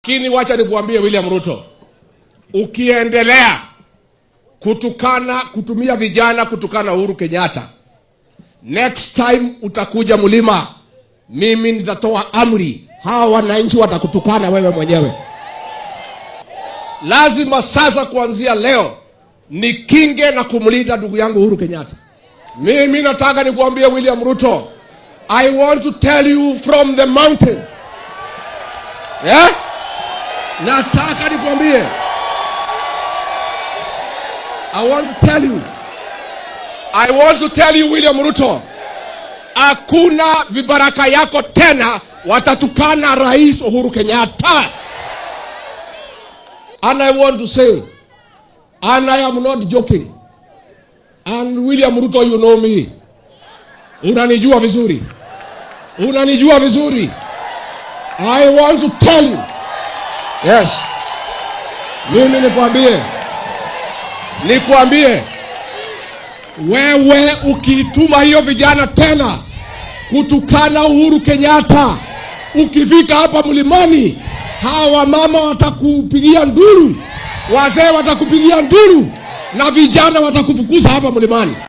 Lakini wacha nikuambie William Ruto, ukiendelea kutukana, kutumia vijana kutukana Uhuru Kenyatta, next time utakuja mlima, mimi nitatoa amri, hawa wananchi watakutukana wewe mwenyewe. Lazima sasa kuanzia leo nikinge na kumlinda ndugu yangu Uhuru Kenyatta. Mimi nataka nikuambie William Ruto, I want to tell you from the mountain. Yeah? Nataka nikuambie. I want to tell you. I want to tell you, William Ruto. Hakuna vibaraka yako tena watatukana Rais Uhuru Kenyatta. And I want to say, and I am not joking. And William Ruto, you know me. Unanijua vizuri. Unanijua vizuri. I want to tell you. Yes. Mimi nikwambie. Nikwambie. Wewe ukituma hiyo vijana tena kutukana Uhuru Kenyatta, ukifika hapa mlimani, hawa mama watakupigia nduru, wazee watakupigia nduru na vijana watakufukuza hapa mlimani.